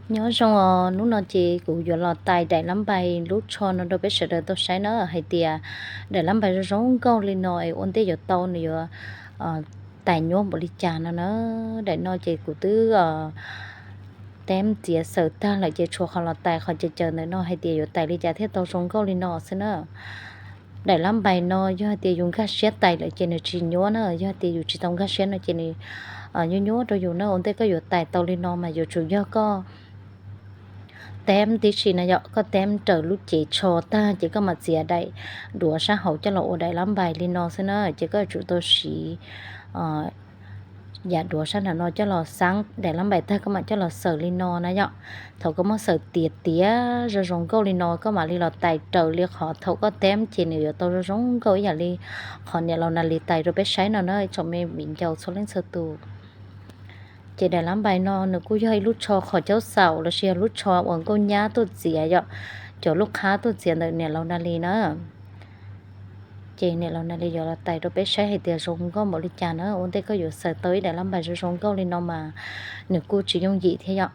Nyob zoo os, hnub no ces kuv yuav los tais daim lab npais lub tsho no rau peb sawv daws tau saib na, hais tias daim lab npais zoo zoo nkauj li no es ua ntej yuav tau nws yuav tais nyuaj npaum li cas no na. Daim no ces kuv twb teb txiav xaws tag lawm ces tshuav qhov los tais qhov caws caws ntawm no hais tias yuav tais li cas thiaj tau zoo nkauj li no xwb na. Daim lab npais no yog hais tias yus nkag siab tais lawm ces nws tsis nyuaj na, yog hais tias yus tsis tau nkag siab no ces nws nyuaj nyuaj rau yus na. Ua ntej koj yuav tais tau li no mas yuav tsum yog koj teb tib si na yom, koj teb raws lub cev tsho tag ces koj mam txiav daim duav sab hauv coj los ua daim lab npais li no xwb na, ces koj yuav tsum tau siv yam duav sab nram no coj los xab daim lab npais tag koj mam coj los xaws li no na yom. Thaum koj muab xaws tiav tiav zoo zoo nkauj li no koj mam li los tais raws li qhov thaum koj teb ces nws yuav tau zoo zoo nkauj ib yam li qhov niam laus Nas Lis tais rau peb saib no na ib tsoom me viv ncaus txhua leej txhua tus. Ces daim lab npais no nws kuj yog ib lub tsho qhov caub xaum lossis yog lub tsho uas nkauj nyab tuaj txiav yom, cov lub qhab tuaj txiav ntawm niam laus Nas Lis na. Ces niam laus Nas Lis yuav los tais rau peb saib hais tias zoo nkauj npaum li cas na. Ua ntej koj yuav xaws tau ib daim lab npais zoo zoo nkauj li no mas nws kuj tsis yooj yim thiab yom.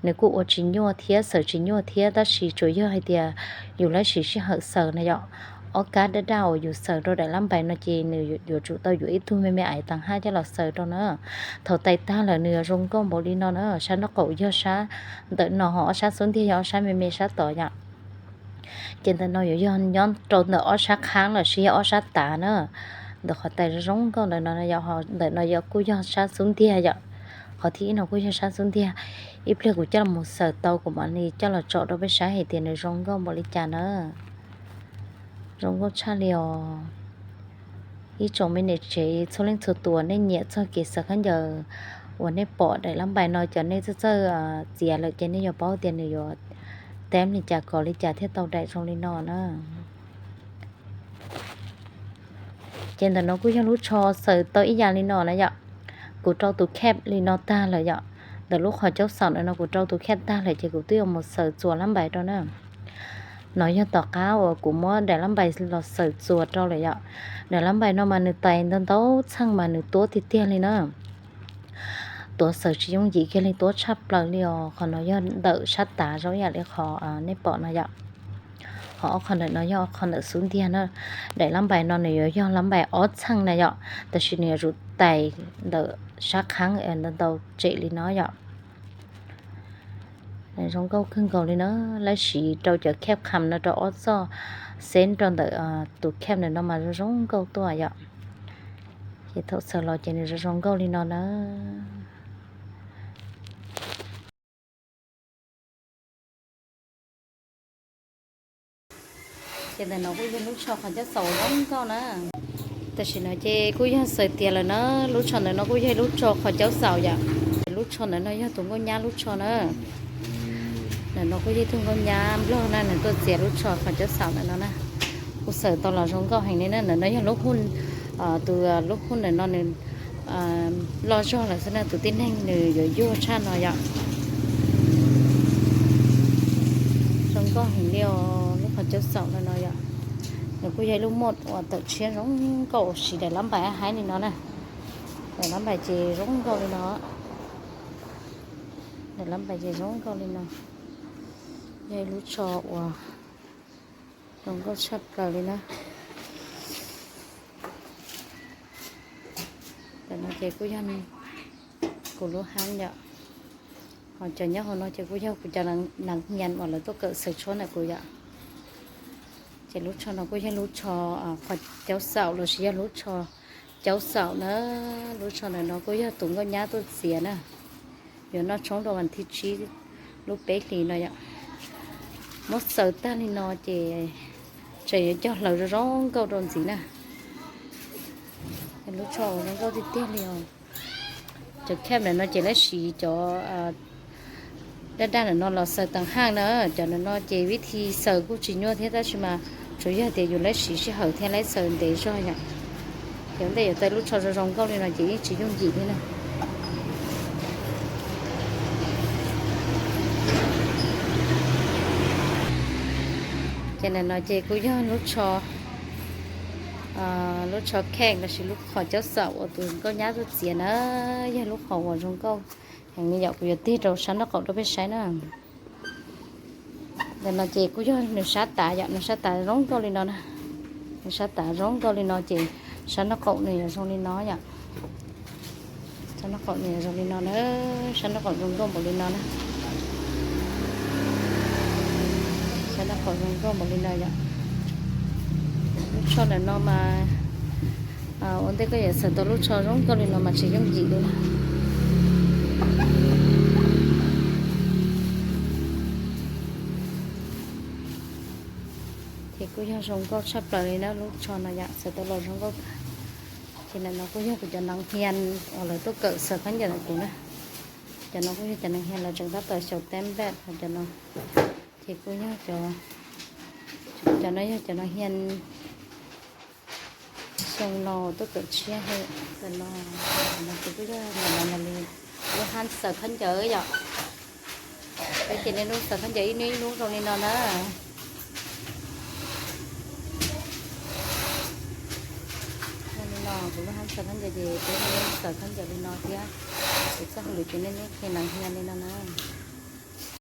Nws kuj ua tsis nyuaj thiab xaws tsis nyuaj thiab tab sis tsuas yog hais tias yus lab siv sij hawm xaws na yom. Ob kab daj daj uas yus xaws rau daim lab npais no ces nws yuav tsum tau yuav ib tug me me aiv tav haj coj los xaws rau na. Thaum tais tag lawm nws yuav zoo nkauj npaum li no na, sab nraub qaum yog sab ntawm no ho ob sab xub ntiag yog ob sab me me sab tod yom. Ces ntawm no yuav yog nyob rau ntawm ob sab qhab lossis yog ob sab tav na. Ntawm qhov tais zoo zoo nkauj ntawm no yom, ntawm no yog kuj yog sab xub ntiag yom. Qhov thib ib no kuj yog sab xub ntiag. Ib pliag kuv coj los mus xaws tau kuv mam li coj los tsom rau peb saib hais tias nws zoo nkauj npaum li cas na. Zoo nkauj tshaj li os. Ib tsoom me niam tsev txhua leej txhua tus nej nyiam txog kev xaws khaub ncaws uas nej pom daim lab npais no cov nej txawj txawj txiav lawm ces nej yuav paub tias nws yuav teb li cas kov li cas thiaj tau daim zoo li no na. Ces ntawm no kuj yog lub tsho xaws tau ib yam li no na yom. Kuv rau tus khej li no tag lawm yom. Ntawm lub qhov caub xaum ntawm no kuv rau tus khej tag lawm ces kuv twb yuav mus xaws txuas lab npais rau na. No yog tom qab uas kuv muab daim lab npais los xaws txuas rau lawm yom. Daim lab npais no mas nws tais ntau ntau txheej mas nws tuab tiag tiag li na. Tuav xaws tsis yooj yim kiag li, tuab tshaj plaws li os. Qhov no yog ntawm sab tav zoo ib yam li qhov nej pom no yom. Ho ob qho ntawm no yog ob qho ntawm xub ntiag na. Daim lab npais no nws yuav yog lab npais ob txheej na yom, tab sis nws yuav tsum tais ntawm sab qhab ntau ntau tsem li no yom. Zoo nkauj kawg nkaus li na, lawv siv rau cov khej kham no rau ob txoj xeb rau ntawm tus khej ntawm no mas zoo zoo nkauj tuaj yom. Ces thaum xaws los ces nws zoo zoo nkauj li no na. Ces ntawm no kuj yog lub tsho qhov cab xaum zoo nkauj na. Tam sim no ces kuj yog xaws tiav lawm na, lub tsho ntawm no kuj yog lub tsho qhov cab xaum yom. Lub tsho ntawm no yog tus nkauj nyab lub tsho na. Ntawm no kuj yog tus nkauj nyab nplog na, nws tuaj txiav lub tsho qhov cab xaum ntawm no na. Kuj xaws tau los zoo nkauj heev li na, ntawm no yog lub hu, tus lub hu ntawm no nws loj zog lawm xwb na, tus tib neeg nws yuav yuag tshaj no yom. Zoo nkauj heev li os, lub qhov cab xaum ntawm no yom. Nws kuj yog ib lub moj uas tawm tshiab zoo nkauj uas siv daim lab npais haib li no na. Daim lab npais ces zoo nkauj li no. Daim lab npais ces zoo nkauj li no. Yog ib lub tsho uas zoo nkauj tshaj plaws li na. Ntawm no ces kuj yog kuv lub hab yom. Ho cov nyob hauv no ces kuj yog kuv cov nas nyas uas lawv tuaj kawm xaws tshuab ntawm kuv yom. Ces lub tsho no kuj yog lub tsho qhov cab xaum lossis yog lub tsho cab xaum na. Lub tsho ntawm no kuj yog tus nkauj nyab tuaj txiav na. Yuav noj tshoob rau vas thib tsib lub peb hlis no yom. Muab xaws tag li no ces tseem yuav cog hlaws zoo zoo nkauj rau ntxiv na. Lub tsho zoo nkauj tiag tiag li os. Cov khej ntawm no ces lawv siv cov daj daj ntawm no los xaws tas haj na. Cov ntawm no ces vib thi xaws kuj tsis nyuaj thiab tab sis mas tsuas yog tias yus lawv siv sij hawm thiab lawv xaws ntev zog yom. Ces ua ntej yuav tau lub tsho zoo zoo nkauj li no ces yeej tsis yooj yim li na. Ces ntawm no ces kuj yog lub tsho, lub tsho khej lossis lub qhov cab xaum uas tus nkauj nyab tuaj txiav na, yog lub qhov uas zoo nkauj Yom, kuv yuav tig rau sab nraub qaum rau peb saib na. Ntawm no ces kuj yog nws sab tav yom, nws sab tav zoo nkauj li no na. Nws sab tav zoo nkauj li no ces sab nraub qaum nws yuav zoo li no yom. Sab nraub qaum nws yuav zoo li no na, sab nraub qaum zoo nkauj npaum li no na. Sab nraub qaum zoo nkauj npaum li no yom. Lub tsho ntawm no mas ua ntej koj yuav xaws tau lub tsho zoo nkauj li no mas tsis yooj yim li na. Ces kuj yog zoo nkauj tshaj plaws li na lub tsho no yom, xaws tau los zoo nkauj kawg. Ces ntawm no kuj yog kuv cov nees hia uas lawv tuaj kawm xaws khaub ncaws ntawm kuv na. Cov no kuj yog cov nees hia lawv tseem tab tom xyaum teb npaj cov no. Ces kuj yog cov, cov no yog cov nees hia xyoo no tuaj kawm tshiab he. Ntawm no, ntawm no ces kuj yog ntawm no li lub hab xaws khaub ncaws yom. Peb ces niaj hnub xaws khaub ncaws ib hnub ib hnub zoo li no na. Li no kuv lub hab xaws khaub ncaws ces peb niaj hnub xaws khaub ncaws li no thiab. Kuv txoj hauj lwm ces niaj hnub qhia nees hia li no na.